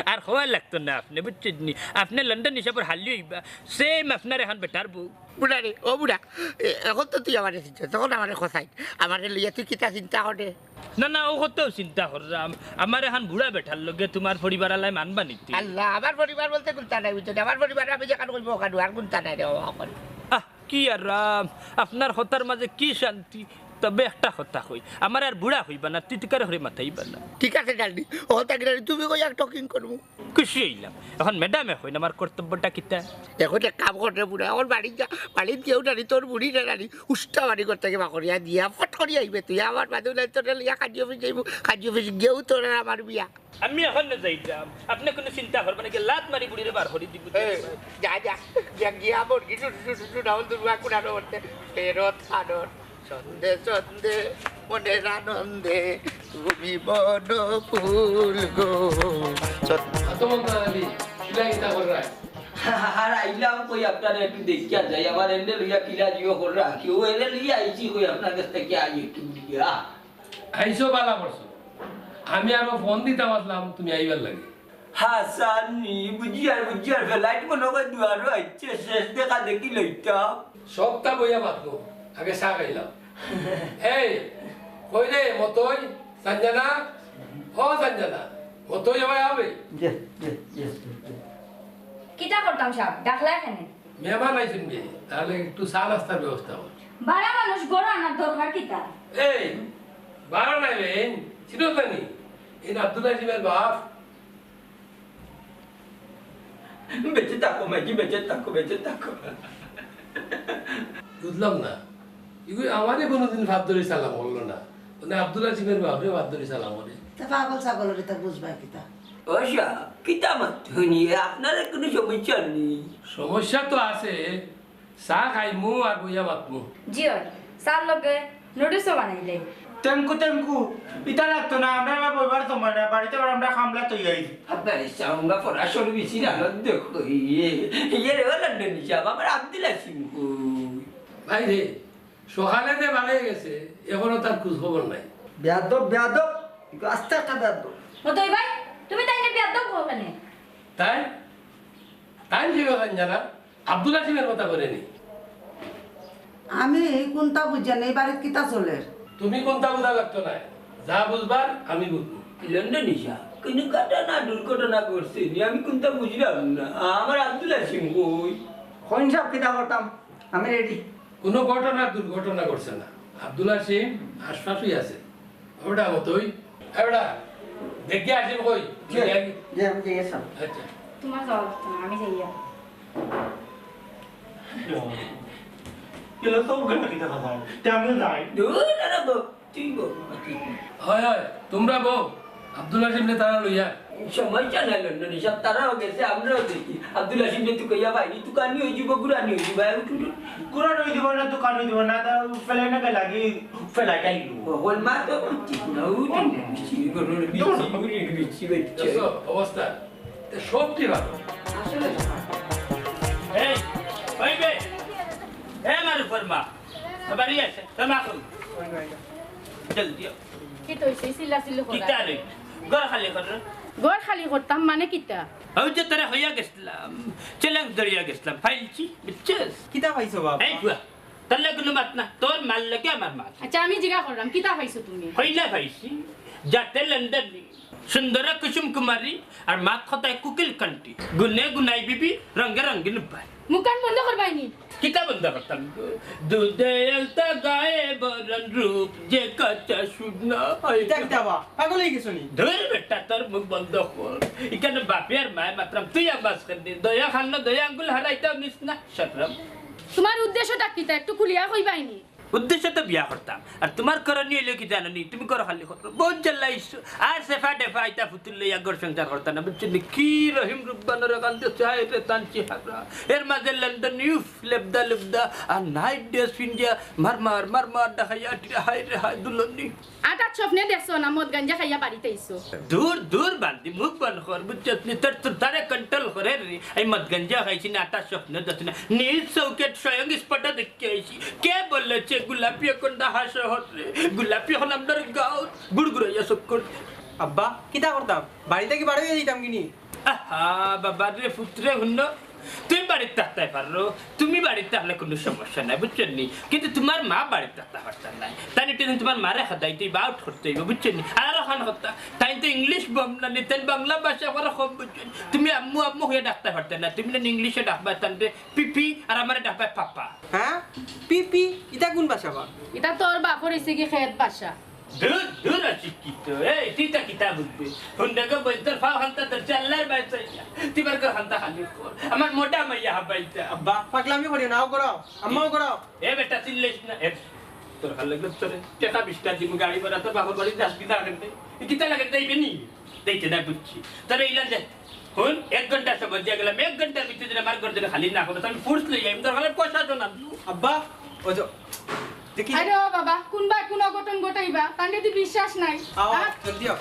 আর কওয়া লাগতো না আপনে, বুঝছইন নি? আপনে লন্ডন হিসাবর হালি অইবা, সেম আপনার অখন বেটার বউ। বুড়া রে, ও বুড়া, এ-, অখন তো তুই আমারে চিনছস, তখন আমারে কছাইন, আমারে লইয়া তুই কিতা চিন্তা করে? না, না, অউ কত চিন্তা কররাম। আমার অখন বুড়া বেটার লগে তুমার পরিবার আলায় মানবা নি তে? আল্লাহ, আমার পরিবার বলতে কুন্তা নাই, বুঝছস নি? আমার পরিবার আমি যেখান কইমু অখান, আর কুন্তা নাই রে বাবা, অখান। আহ, কি আরাম, আপনার কথার মাঝে কি শান্তি। তবে একটা কথা কই, আমারে আর বুড়া কইবা না, তিতিকার হরে মাতাইবা না। ঠিক আছে ডার্লিং, অখন থাকি তুমি কইয়া টকিং করমু। খুশি অইলাম। অখন ম্যাডামে কইন আমার কর্তব্যটা কিতা? অখন এক কাম কর রে বুড়া, অখন বাড়িত যা, বাড়িত গিয়া উঠানি তোর বুড়িরে নানি উষ্টা বাড়ি করতে গিয়া বাকরিয়া দিয়া ফট করিয়া আইবে তুই, আমার বাদে নাই তোরে লইয়া কাজী অফিস যাইমু, কাজী অফিস গিয়াউ তোর আর আমার বিয়া। আমি অখন না যাইতাম, আপনে কুনু চিন্তা করবা না, গিয়া লাত মারি বুড়িরে বার করি দিমু। এ, যা, যা, গিয়া, গিয়া বড় কিছু, কিছু, কিছু ডাউল দুর্গা কুড়ানো করতে, ফেরত আনর। ছন্দে ছন্দে মনের আনন্দে তুমি বনফুল গো। ছন্দ- আতো মন্তাজ আলী, কিলা কিতা কররায়? আর আইলাম কই আপনারে একটু দেখিয়া যাই, আমার এন্ডে লইয়া কিলা জিও কররা, কেউ এরে লইয়া আইছি কই আপনার গেছ থাকি আই একটু দিয়া। আইছো, ভালা করছো। আমি আরো ফোন দিতাম আছলাম তুমি আইবার লাগি। হাসানি, বুঝিয়ার, বুঝিয়ার, ফ্লাইট মনো কয় দুয়ারো আইছে, শেষ দেখা দেখি লইতাম। সবতা বইয়া মাতমু, আগে চা খাইলাম। এই, কই রে মতই, সঞ্জনা? ও সঞ্জনা, মতই, এবার আবে। জি, জি, জি, জি, জি। কিতা করতাম সাব, ডাকলা কেনে? মেহমান আইছইন বে, তাইলে একটু চা নাস্তার ব্যবস্থা কর। বাড়া মানুষ ঘরো আনার দরকার কিতা? এই, বাড়া নায় বে, এইন চিনস না নি? এইন আব্দুল আজিমের বাপ। বেঁচে থাকো মাইজি, বেঁচে থাকো, বেঁচে থাকো। বুঝলাম না, ইগু আমারে কোনোদিন ফাত ধরি সালাম করলো না, মানে আব্দুল আজিমের বাপরে ফাত ধরি সালাম করে। তা পাগল ছাগলরে তা বুঝবা কিতা? ও সাব, কিতা মাত হুনি, আপনার কুনু সমস্যা নি? সমস্যা তো আছে, চা খাইমু আর বইয়া মাতমু। জি অয়, চার লগে নুডলসও বানাইলে। Thank you, thank you। ইতা লাগতো না, আমরার আর বইবার সময় নাই, বাড়িত আবার আমরার কামলা তৈয়ারি। আপনার চাউঙ্গা পড়া শুরু বেশি আনন্দ কই। ইয়ে রে, ও লন্ডনী সাব, আমার আব্দুল হাসিম কই? ভাই রে, সকালে যে বাড়াই গেছে, এখনো তার খোঁজ খবর নাই। বেয়াদব, বেয়াদব, ইগু আস্তা একটা বেয়াদব। মতই ভাই, তুমি তাইনরে বেয়াদব কও কেনে? তাইন? তাইন কিতা জানা? আব্দুল হাসিমের কথা কইরা নি? আমি কুন্তা বুঝি না, ই বাড়িত কিতা চলের? তুমি কুন্তা বুঝা লাগতো নায়, যা বুঝবার আমি বুঝমু। লন্ডনী সাব, কুনু ঘটনা দুর্ঘটনা ঘটছে নি, আমি কুন্তা বুঝলাম না। আমার আব্দুল হাসিম কই? কইন সাব, কিতা করতাম, আমি ready। কুনু ঘটনা দুর্ঘটনা ঘটছে না, আব্দুল হাসিম আশপাশই আছে। ওটা মতই, ওটা দেখি আসেন কই? জি, জি, আমি যাই, স্যার। আচ্ছা। তোমার যাওয়া লাগতো না, আমি যাইয়া। গেল তো ওখানে কিতা কথা? তে আমিও যাই। দূর, আরে বউ, তুই বউ, তুই। হয়, হয়, তোমরা বউ, আব্দুল হাসিমরে তারা লইয়া। সমস্যা নাই, লন্ডনী সাব, তারাও গেছে, আমরাও দেখি। আব্দুল হাসিমরে তুই কইয়া ভাই, তুই কানি হয়ে যাবো, গুরানি হয়ে যাবো, উঠ, উঠ, উঠ। গুরানি হয়ে যাবো না, তুই কানি হয়ে যাবো না, তা ফেলাই না গেলা কি? ফেলাইটাই গেল। হল মা তো ঠিক না, ও তো বিচি, গরুর বিচি, গরুর বিচি, বাচ্চা। দেখছো অবস্থা? তো সবটি ভালো। আসলে এই, ওই বে, এ আমার উপর মা, বাড়ি আছে, তো মা কই? জলদি আও। কি তো হইছে? চিল্লা চিল্লি করে। কিতা রে? ঘর খালি কর। ঘর খালি করতাম মানে কিতা? অউ যে তোরে কইয়া গেছলাম, challenge ধরিয়া গেছলাম, পাইলছি, বুঝছস? কিতা পাইছো বাবা? এই ফুয়া, তোর লগে কুনু মাত না, তোর মার লগে আমার মাত। আচ্ছা, আমি জিগা করলাম, কিতা পাইছো তুমি? কইলা পাইছি, জাতে লন্ডনী, সুন্দরা কুসুম কুমারী, আর মাত কথায় কুকিল কান্তি, গুণে গুণাই বিবি, রঙে রঙিন বাড়ি। মুখখান বন্ধ করবায়নি। কিতা বন্ধ করতাম? দুধে আলতা গায়ে বরন রূপ যে কাঁচা সোনা। কিতা, কিতা বা? পাগল অই গেছো নি? ধুর বেটা, তোর মুখ বন্ধ কর। ইখানো বাপে আর মায়ে মাতরাম, তুই আবার মাঝখানে দয়া খান না, দয়া আঙ্গুল হারাইতাও নিস না, শরম। তুমার উদ্দেশ্যটা কিতা? একটু খুলিয়া কইবায়নি। উদ্দেশ্য তো বিয়া করতাম, আর তুমার করণীয় অইলো কি জানো নি? তুমি ঘর খালি করো, বউত জ্বালাইছো। আর সেফা ডেফা ইতা ফুতুল লইয়া ঘর সংসার করতাম না, বুঝছো নি? কি রহিম রুব্বানরে কান্দে চায় রে তান চেহারা। এর মাঝে লন্ডনী, উফ, লেবদা লেবদা, আর night dress পিন্দিয়া মার মার, মার মার দেখাইয়া আটিরা, হায় রে হায়, দুলনি। আটাত স্বপ্নে দেখছো না মদ গাঞ্জা খাইয়া বাড়িত আইছো? দূর, দূর বান্দি, মুখ বন্ধ কর, বুঝছস নি? তোর, তোর তারে control করে রে। আমি মদ গাঞ্জা খাইছি না, আটাত স্বপ্নে দেখছি না। নিজ চউখে স্বয়ং স্পষ্ট দেখি আইছি। কে বলেছে গোলাপি এখন ঢাকা শহরে? গোলাপি এখন আমরার গাঁও, গুড়গুড়াইয়া চক্কর। আব্বা, কিতা করতাম? বাড়ি থাকি বার অইয়া যাইতাম কিনি? আহা, বাবা রে, পুত্রে, হুনো, তুমি বাড়িত থাকতায় পারো, তুমি বাড়িত থাকলে কুনু সমস্যা নাই, বুঝছো নি? কিন্তু তুমার মা বাড়িত থাকতা পারতা নায়। তাইন একটু দিন তুমার মারে খেদাইতে অইবো, out করতে অইবো, বুঝছো নি? আর অখান কথা, তাইন তো English বম না নি, তাইন বাংলা ভাষা করা কম বুঝইন। তুমি আম্মু আম্মু কইয়া ডাকতায় পারতায় না, তুমি না English-এ ডাকবায় তানরে পিপি আর আমারে ডাকবায় পাপা। হ্যাঁ? পিপি? ইতা কুন ভাষা বা? ইতা তোর বাপর অইছে গি খেত ভাষা। দূর, দূর অশিক্ষিত। এই, তুই ইতা কিতা বুঝবে? হুন্ডাকে বইন্তর ফাও খান্তা ধরছে আল্লাহর বায় চাইয়া। তুই বার কর খান্তা খালি কর। আমার মোটা মাইয়া হাবাইতা। আব্বা, পাগলামি করিও না, অউ করো। আম্মাও করো। এ বেটা, চিল্লাইস না। এ, তোর ভালা লাগলে তোরে টেকা বিশটা দিমু গাড়ি ভাড়া, তোর বাপর বাড়ি যাস কিতা লাগের দে? এ কিতা লাগের দে, ইবে নি? দেইতে না বুঝছি। তোরে ইলান দে। হুন, এক ঘন্টার সময় দিয়া গেলাম, এক ঘন্টার ভিতরে যদি আমার ঘর যদি খালি না করো, তো আমি force লই যাইমু, তোর ভালা পয়সা তো না। আব্বা, ওই যে, দেখি। আরে ও বাবা, কুনবায় কুন অঘটন ঘটাইবা, তানরে দি বিশ্বাস নাই। আও, আ? জলদি আও।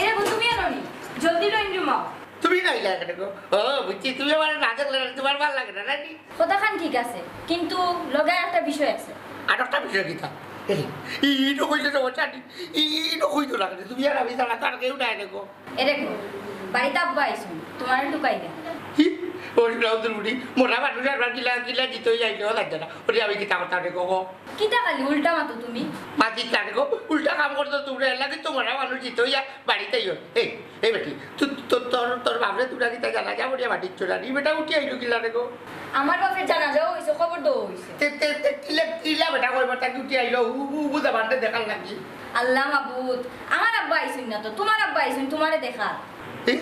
এরে গো, তুমি আরো নি? জলদি ড্রয়িং রুম আও। তুমি নাইলা কেনে গো? ও, বুঝছি, তুমি আমারে না দেখলে না, তুমার ভালা লাগে না, নাকি? কথাখান ঠিক আছে, কিন্তু লগে আরেকটা বিষয় আছে। আরেকটা বিষয় কিতা? এই, ই, ইনো কইলে তো ওটা নি, ই, ই, ইনো কইতো না কেনে? তুমি আর আমি ছাড়া তো আর কেউ নাই রে গো। এরে গো, বাড়িত আব্বা আইছইন, তুমারে ঢুকাই দেন। কি? ও রাউদুর বুড়ি, মরা মানুষ আর কিলা, কিলা জিতই যাইতে ও লাগছে না। ওরে আমি কিতা করতাম রে গো, গো? কিতা খালি উল্টা মাতো তুমি? মাতিস না রে গো, উল্টা কাম করছো তুমরা, এর লাগি তো মরা মানুষ জিতই যা বাড়িত আইও। এই, এই বেটি, তু-, তো-, তোর, তোর বাপরে তুমরা কিতা জানাজা পড়িয়া মাটিত চড়ানি? বেটা উঠি আইলো কিলা রে গো? আমার বাপের জানাজাও অইছে, কবর দেওয়া অইছে। তে, তে, তে, কিলা, কিলা বেটা কইবার তাকে উঠি আইলো? উ, উ, উ, জামানটা দেখার লাগি। আল্লাহ মাবুদ, আমার আব্বা আইছইন না তো, তুমার আব্বা আইছইন, তুমারে দেখার। এ?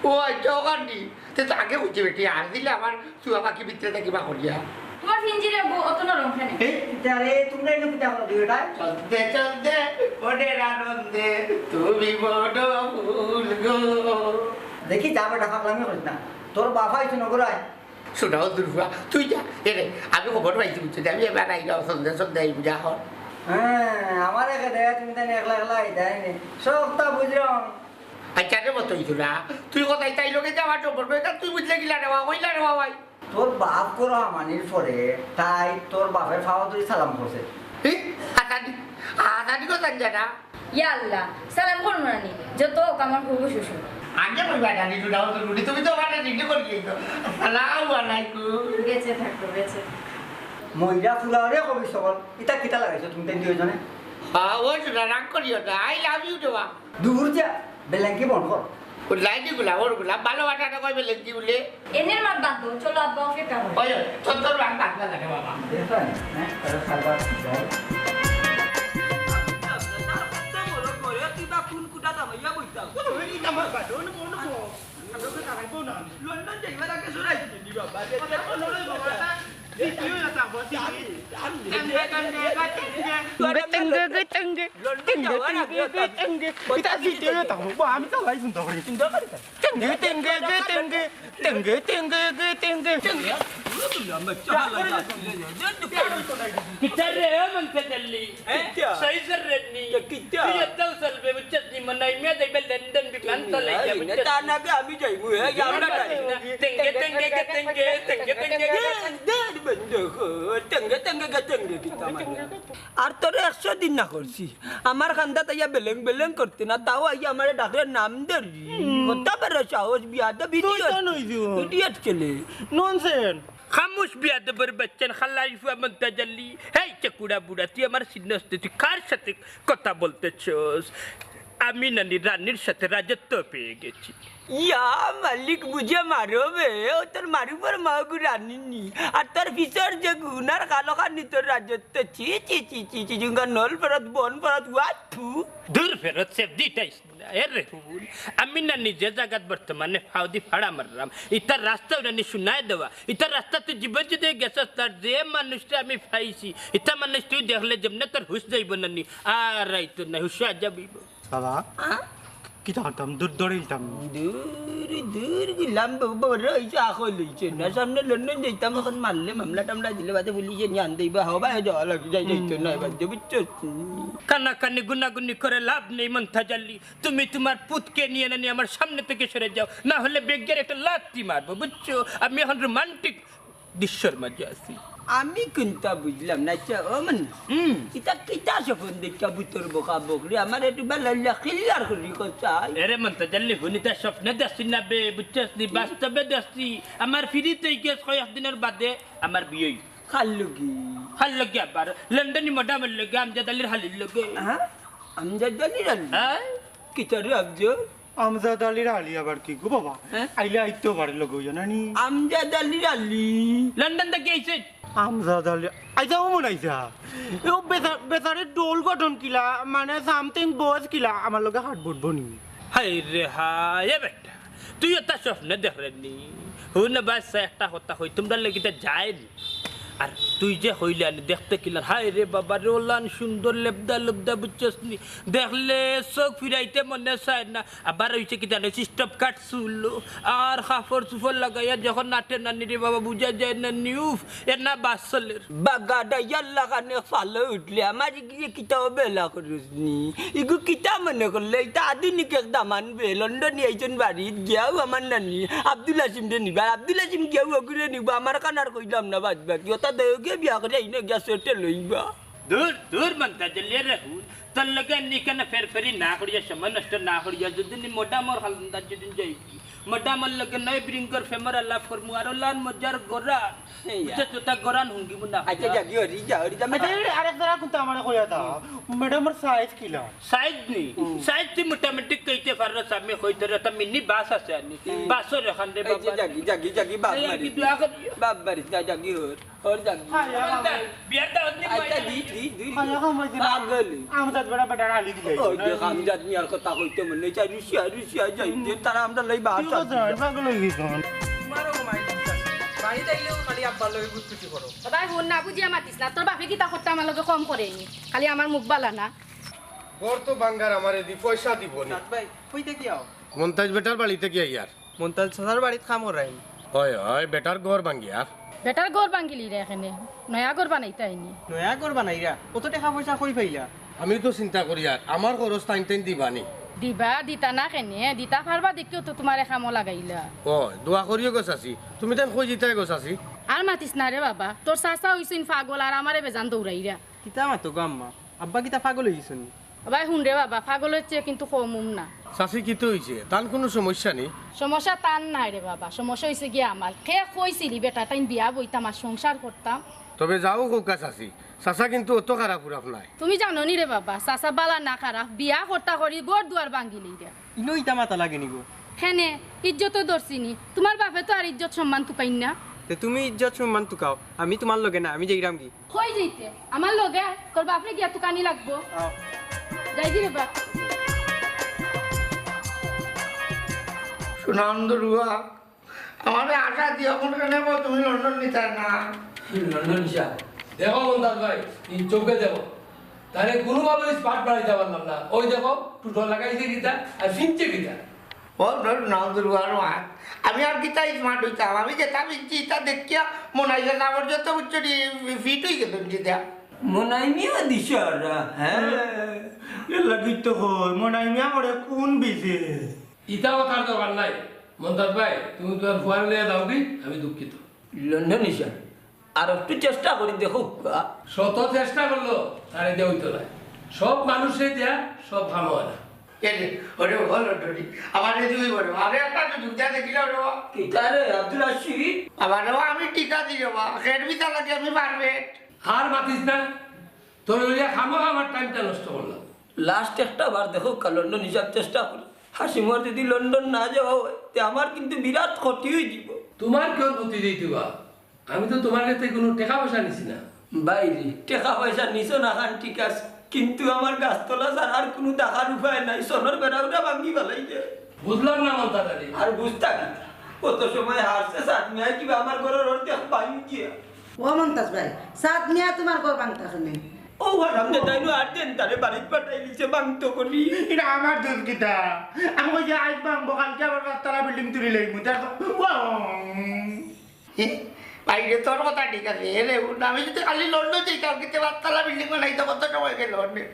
ও আচ্ছা, ওখান দি। তে তো আগে কইতে বেটি, আর দিলে আমার চুয়া পাখি ভিতরে থাকি বা করিয়া। তুমার ফিঞ্জিরে গো অত নরম কেনে? এ, কিতা রে, তুমরা ইনো কিতা করো দুইটায়? চলতে চলতে মনের আনন্দে তুমি বড় ভুল গো। দেখি, যা বেটা, পাগলামি করিস না। তোর বাপ আইছে নগরায়। শোনাও দুর্গা, তুই যা। এ রে, আমি খবর পাইছি, বুঝছো? আমি এবার আইলাম, সন্ধ্যা সন্ধ্যা আইব যা হর। হ্যাঁ, আমার একে দেয়া তুমি তাই একলা একলা আইতায় নি। সবটা বুঝলাম। আচ্ছা রে মতই তোরা, তুই কোথায় তাই লোকে যাওয়া সম্পর্ক, এটা তুই বুঝলে কিলা রে বা, কইলা রে বা ভাই? তোর বাপ করো আমানির পরে, তাই তোর বাপের ফাওয়া তুই সালাম করছে। এই, হাতানি, হাতানি কথা জানা? ইয়া আল্লাহ, সালাম করবো না নি, যত হোক আমার হবু শ্বশুর। আগে কইবা জানি, শোনাও তো রুটি, তুমি তো ওখানে রিডি করে দিয়েছো। আসসালামু আলাইকুম। বেঁচে থাকো, বেঁচে থাকো। মইরা ফুলারে কবি সকল, ইতা কিতা লাগাইছো তুমি তাই দুইজনে? হ্যাঁ, ও শোনা, রাগ করিও না, I love you দেওয়া। দূর যা, বেলেঙ্কি বন্ধ কর। ও লাইনি গুলা, ওর গুলা, ভালো বাটা না কইবে লেঙ্কি বলে। এনের মাত বাদ দাও, চলো আব্বা অপেক্ষা করে। ওই, ওই, তোর, তোর রাগ বাদ না লাগে বাবা। দেখো না, হ্যাঁ? তাহলে খাবার যাই। লন্ডন যাইবার আগে সরাই দিবি বাবা। তেঙ্গে, তেঙ্গে, তেঙ্গে, তেঙ্গে। লন্ডন যাওয়ার আগে তেঙ্গে, তেঙ্গে। ইতা জিতে গেতাম। বা, আমি তো ভাই চিন্তা করি। চিন্তা করি। তেঙ্গে, তেঙ্গে, গে, তেঙ্গে। তেঙ্গে, তেঙ্গে, গে, তেঙ্গে। কিতা রে, ও মন কে দিল্লি? হ্যাঁ? কিতা? সহি সর রে নি। কিতা? তুই এত চলবে, বুঝছস নি? মনে হয় মেয়ে দেখবে লন্ডন বিমান। এই, তা না গে আমি যাইমু, এই, আমরা যাই। তেঙ্গে, তেঙ্গে, গে, তেঙ্গে, তেঙ্গে, তেঙ্গে, গে। দে, দে, বন্ধ কর। তেঙ্গে, তেঙ্গে, গে, তেঙ্গে, কিতা মানে? আর তোরে একশো দিন না করছি। আমার কান্দাত আইয়া বেলেং বেলেং করতে না, তাও আইয়া আমারে ডাকরে নাম ধরি। কত বড় সাহস, বিয়াদব, ইডিয়েট। শয়তান অই যাও। ইডিয়েট ছেলে। ননসেন্স। খামুশ বিয়াদবর বাচ্চান, খাল্লার ফুয়া মন্তাজ আলী। হেই, চেকুড়া বুড়া, তুই আমার চিনস নি, তুই কার সাথে কথা বলতেছস? আমি নানি রানীর সাথে রাজত্ব পেয়ে গেছি। ইয়া মালিক বুঝে মারো বে, ও তোর মারুফর মাগু রানী নি। আর তোর পিছর যে গুনার কালো খানি তোর রাজত্ব, ছি, ছি, ছি, ছি, ছি, জুঙ্গা নল ফেরত, বন ফেরত, ওয়া থু। দূর ফেরত, সেফ দিটাইস না। এ রে হুন, আমি নানি যে জাগাত বর্তমানে ফাউদি ফাড়া মারলাম, ইতার রাস্তা নানি শুনাই দেওয়া, ইতার রাস্তা তুই জীবন যদি গেছস, তার যে মানুষটা আমি পাইছি, ইতা মানুষ তুই দেখলে যেমনে তোর হুশ যাইব নানি, আর রাইতো না, হুশ যাবিব। বাবা, আ? কিতা করতাম? দূর দৌড়ে দিতাম। দূর, দূর, গুলাম বাবু বড় হইছে, আকল হইছে না। সামনে লন্ডন যাইতাম, এখন মারলে মামলা টামলা দিলে বাদে পুলিশে নিয়ে আন দেইবা। হবা, যাওয়া লাগে, যাই যাইতো না এবার, বুঝছো? কানাকানি গুনাগুনি করে লাভ নেই মন্তাজ আলী। তুমি তোমার পুতকে নিয়ে নানি আমার সামনে থেকে সরে যাও, না হলে বেগের একটা লাথি মারবো, বুঝছো? আমি এখন রোমান্টিক দৃশ্যর মাঝে আছি। আমি কুন্তা বুঝলাম না, আচ্ছা, ও মন, হুম। ইতা কিতা স্বপন দেখিয়া বুতর বকা বকরি, আমার একটু বেলা ইল্লা clear করি কথা। এরে মন্তাজ আলী, হুনি তা স্বপ্নে দেখছি না বে, বুঝছস নি? বাস্তবে দেখছি। আমার ফিরিত অই গেছ কয়েক দিনর বাদে আমার বিয়া অই। কার লগে? কার লগে আবার? লন্ডনি ম্যাডামর লগে, আমজাদ আলীর হালির লগে। হ্যাঁ? আমজাদ আলীর হালি? হ্যাঁ? কিতা রে আমজাদ? আমজাদ আলীর আলী আবার কি গো বাবা? হ্যাঁ? আইলে আইতেও পারে লগে অইয়া, নানি? আমজাদ আলীর আলী। লন্ডন থাকি আইছে। আমজাদ আলী। আইসা ও মন আইসা। ও বেচা-, বেচারে ডল গঠন কিলা, মানে something boss কিলা, আমার লগে হাত বটবো নি। হায় রে হায়, এ বেটা, তুই ওটা স্বপ্নে দেখরে নি। হুন বাচ্চা, একটা কথা কই, তোমরা লেগিতে যায় নি। আর তুই যে হইলে আনি দেখতে কিলান, হায় রে বাবা রে, ওলান সুন্দর লেবদা লেবদা, বুঝছস নি? দেখলে চোখ ফিরাইতে মনে চায় না। আবার হইছে কি জানো, স্টপ কাট চুল আর কাপড় চুপড় লাগাইয়া যখন নাটে নানি রে বাবা, বুঝা যায় না নিউফ, এ না বাস চলের। বাগাডাইয়ার লাগানে ফালো উঠলে আমার গিয়ে কিতাও বেলা করিস নি। ইগু কিতা মনে করলে, ইতা আধুনিক এক দামান বে, লন্ডনি আইছেন বাড়িত গিয়াও আমার নানি, আব্দুল হাসিম রে নিবা, আব্দুল হাসিম গিয়াও অগুরে নিবা, আমার কানার কইলাম না বাদ বাকি, ওটা দেওগে বিয়া করে আইনে গিয়া সেটেল হইবা। দূর, দূর, মন্তাজ আলী রে হুন। তোর লগে নি কেন ফেরফেরি না করিয়া, সময় নষ্ট না করিয়া, যদি নি ম্যাডামর হালন্দার যদি যাই কি, ম্যাডামর লগে নয় বিরিঙ্গর ফেমর আলাপ করমু, আর ওলান মজার গরান। এই ইয়া। বুঝছস তো, তা গরান হুঙ্গিমু না। আচ্ছা, যাগি, হরি যা, হরি যা, আচ্ছা, এই আরেক জায়গা কিন্তু আমারে কইয়া দাও। ম্যাডামর সাইজ কিলা? সাইজ নি? হুম। সাইজ তুই মোটামুটি কইতে পারস, আমি কইতে রে, তা মিনি বাস আছে আনি। হুম। বাসর এখান রে এই যে বাবা। যাগি, যাগি, যাগি, বাপ এই মারি। কি দোয়া করি? বাপ মারি, যা, যাগি হর। ওর যাবি। খাইয়া খাওয়াই। বিয়ার দাওয়াত নি আচ্ছা, পাইলে। দি, দি, দি। খাইয়া খাওয়াই দিন। পাগল। আমজাদ বেটা বেটার আলি দিলে। ও, দেখ, আমজাদ মিয়ার কথা কইতে মনে চায়, রুশিয়া, রুশিয়া যাই, যে তারা আমরা লই বাহার ঠিক আছে, পাগল হয়ে গেছে। মারো ঘুমাই। বাড়িতে আইলেও খালি আব্বার লগে গুটকুটি করো। বাবা, হুন না, বুঝিয়া মাতিস না। তোর বাপে কিতা করতে আমার লগে কম করেনি। খালি আমার মুখ বালা না। ঘর তো বাঙ্গার আমারে দি পয়সা দিব নি। ভাই, কইতে কি আও? মন্তাজ বেটার বাড়িতে কি আইয়ার? মন্তাজ চাচার বাড়িত কাম করাইন। অয়, অয়, বেটার ঘর ভাঙ্গিয়া। বেটার ঘর ভাঙ্গিলি রে এখানে। নয়া ঘর বানাইতা আইনি। নয়া ঘর বানাইরা? অত টেকা পয়সা কই পাইলা? আমি তো চিন্তা করিয়ার, আমার খরচ তাইন তাইন দিবা নি। দিবা, দিতা না কেনে? দিতা পারবা দেখিও তো তুমারে কামো লাগাইলা। অয়, দোয়া করিও গো চাচি। তুমি তাইন কই যিতায় গো চাচি? আর মাতিস না রে বাবা, তোর চাচা অইছইন পাগল আর আমারে বেজান দৌড়াইরা। কিতা মাতো গো আম্মা? আব্বা কিতা পাগল অই গেছইন নি? ও ভাই, হুন রে বাবা, পাগলর চেয়ে কিন্তু কম উম না। চাচি, কিতা অইছে? তান কুনু সমস্যা নি? সমস্যা তান নায় রে বাবা, সমস্যা অইছে গিয়া আমার। কে কইছিলি বেটা, তাইন বিয়া বইতাম আর সংসার করতাম? তবে যাও কউক্কা চাচি, চাচা কিন্তু অত খারাপ উরাপ নায়। তুমি জানো নি রে বাবা, চাচা বালা না খারাপ, বিয়া করতা করি ঘর দুয়ার ভাঙ্গিলিরা। ইনো ইতা মাতা লাগে নি গো? কেনে, ইজ্জতও ধরছি নি। তুমার বাপে তো আর ইজ্জত সম্মান তুকাইন না। তে তুমি ইজ্জত সম্মান তুকাও, আমি তুমার লগে না, আমি যাইরাম গি। কই যাইতে? আমার লগে আয়, তোর বাপরে গিয়া তুকানি লাগবো। আও। যাই দি রে বাপ। সুনাম দুর্গা, আমারে আশা দিয়া মনে কেন তুমি লন্ডন নিতায় না? লন্ডন নিশা। দেখো মন্তাজ ভাই, ই চোখে দেখো। তারে কুনুভাবে smart বানাইতে পারলাম না। ওই দেখো, টুটো লাগাইছে কিতা, আর ফিনছে কিতা। ও, ধর, নাম দুর্বার মাত। আমি আর কিতা smart অইতাম? আমি যেতা ফিনছি, ইতা দেখিয়া মনাইলে না, আমার যত বুঝছো নি, fit অই গেলাম যেতা। মনাই মিয়া দিশারা, হ্যাঁ? এর লাগি তো কই, মনাই মিয়া মরে কোন বিজে? ইতা কথার দরকার নাই। মন্তাজ ভাই, তুমি তুমার ফুয়ারে লইয়া যাওগি, আমি দুঃখিত। লন্ডনী সাব, আর একটু চেষ্টা করি দেখউক্কা। শত চেষ্টা করলেও তারে দিয়া অইতো নায়। সব মানুষরে দিয়া সব কাম অয় না। এরে, ওরে ও লন্ডনী, আমারে দুই বড়, আরে একটা তো দুইটা দেখিলাম রে বাবা। কিতা রে আব্দুল রশিদ? বাবা রে বাবা, আমি ঠিক আছি রে বাবা, খেট বিতা লাগে আমি পারফেক্ট। আর মাতিস না, তোর লইয়া খামোখা আমার টাইমটা নষ্ট করলাম। লাস্ট একটা বার দেখউক্কা লন্ডনী সাব, চেষ্টা করি। হাসিমর যদি লন্ডন না যাওয়া অয়, তে আমার কিন্তু বিরাট ক্ষতি অইযিবো। তুমার কিওর ক্ষতি অইযিবো বা? আমি তো তুমার গেছ থাকি কুনু টেকা পয়সা নিছি না। ভাইরে, টেকা পয়সা নিছো না খান ঠিক আছে, কিন্তু আমার গাছতলা ছাড়া আর কুনু দেখার উপায় নাই, সনর বেড়াউটা ভাঙ্গি ফালাই দে। বুঝলাম না মন্তাজ আলী। আর বুঝতা কিতা? অত সময় হারছে সাদ মিয়ায় কিবা আমার ঘরর অর্ধেক ভাঙ্গিয়া। ও মন্তাজ ভাই, সাদ মিয়া তুমার ঘর ভাঙতা কেনে? ও হারামজাদা, ইনো আর দেন তারে বাড়িত পাঠাই দিছে ভাঙতো করি। ইটা আমার দুষ কিতা? আমি কইছি আইজ ভাঙবো, কাইলকে আবার পাঁচতলা বিল্ডিং তুলি লইমু। দেখো, ওয়াও। এ, ভাইরে, তোর কথা ঠিক আছে। এ রে, আমি যদি খালি লন্ডন যাইতাম, কিতা পাঁচতলা বিল্ডিং বানাইতে কত সময় গেল অনে?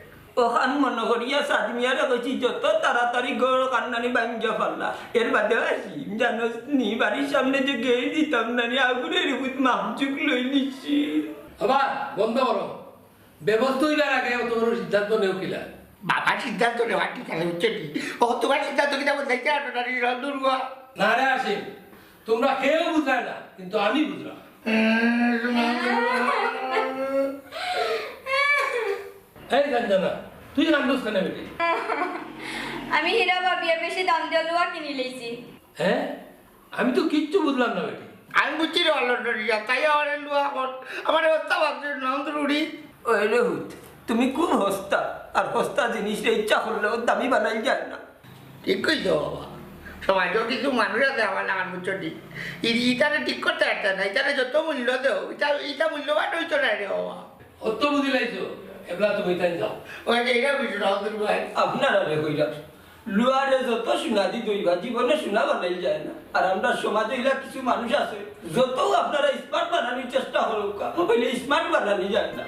অখান মনো করিয়া সাদ মিয়ারে কইছি, যত তাড়াতাড়ি ঘর খান নানি ভাঙ্গিয়া ফালা। এর বাদে আইছি, জানোস নি, বাড়ির সামনে যে গেট দিতাম নানি, আগুনের উপর মাহজুক লই নিছি। বাবা, বন্ধ করো। ব্যবস্থা অইবার আগে অত বড় সিদ্ধান্ত নেও কিলা? বাবা, সিদ্ধান্ত নেওয়া ঠিক আছে, বুঝছো নি? ও তুমার সিদ্ধান্ত কিতা বদলাইতে পারো না নি, রন্ধুর গো? না রে হাসিম, তুমরা কেউ বুঝরায় না, কিন্তু আমি বুঝরাম। এই সঞ্জনা, তুই কান্দস কেনে বেটি? আমি হীরা ভাবিয়ে বেশি দাম দিয়া লুয়া কিনি লইছি। হ্যাঁ? আমি তো কিচ্ছু বুঝলাম না বেটি। আমি বুঝছি রে, আল্লাহ ডরিয়া, তাই আমার লুয়া কর, আমার হস্তা ভাবছে নাম তো রুড়ি। ওই রে হুত, তুমি কোন হস্তা? আর হস্তা জিনিসরে ইচ্ছা করলেও দামি বানাইল যায় না। ঠিক কইছো বাবা, সমাজেও কিছু মানুষ আছে আমার লাখান, বুঝছো নি? ই-, ইতারে ঠিক করতে পারতে না, ইতারে যত মূল্য দেও, ইতা, ইতা মূল্যবান অইতো না রে বাবা। অত বুঝি লাইছো, এবলা তুমি তাই যাও। ওই যে এরা বুঝছো না, অন্তর ভাই। আপনারারে কইরাম, লুয়ারে যত সোনা দি দইবা, জীবনে সোনা বানাইল যায় না। আর আমরার সমাজে ইলা কিছু মানুষ আছে, যত আপনারা smart বানানির চেষ্টা করউক্কা, অইলে smart বানানি যায় না।